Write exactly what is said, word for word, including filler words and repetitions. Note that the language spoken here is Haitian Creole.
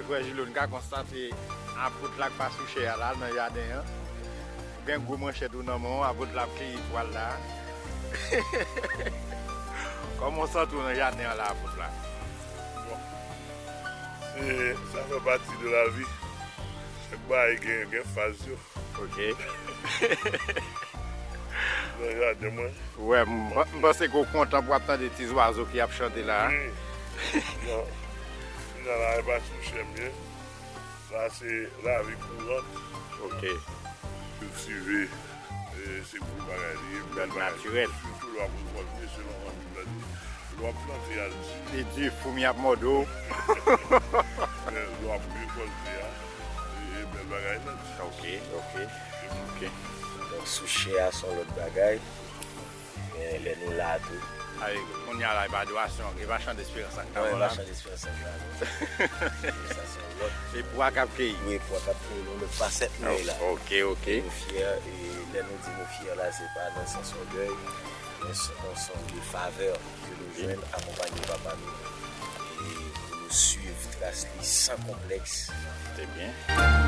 Frè Jilo, n ka konstate apot la k pa sou chè a la, nan jaden an. Gen gwo manchèt ou nan men w, apot la ap keyi pwal la. Kòman w santi w nan jaden an la, apot la? Bon, se, sa fè pati de lavi. Chak bagay gen, gen faz yo. Ok. Nan jaden mwen. Wè, m, m panse ke w kontan pou w ap tande ti zwazo ki ap chante la a. Wi. Non. Fina la, e pa sou chè m ye. Sa se lavi kouran. Ok. Kiltive, e, se gwo bagay li ye, bèl bagay. Natirèl. Sitou lè w ap rekòlte, selon anvi plante. Lè w ap plante a, l di. Li di, foumi ap mòde w. Men lè w ap rekòlte a, e, e bèl bagay nèt. Ok, ok, ok. Donk, sou chè a, se yon lòt bagay. Men lè nou la tou. Ay, kounye a la, e pa adorasyon, e pa chan desperans ak Non, e pa chan desperans ak la, non. Sa se yon lòt. E pou a k ap keyi. Wi, pou a k ap keyi, nou lòt fasèt nou ye la. Ok, ok. E nou fyè, e lè nou di nou fyè la, se pa nan sans ògèy, men se nan sans de favè ke nou jwenn akonpanye papa nou. E pou nou swiv tras li san konplèks. Se byen.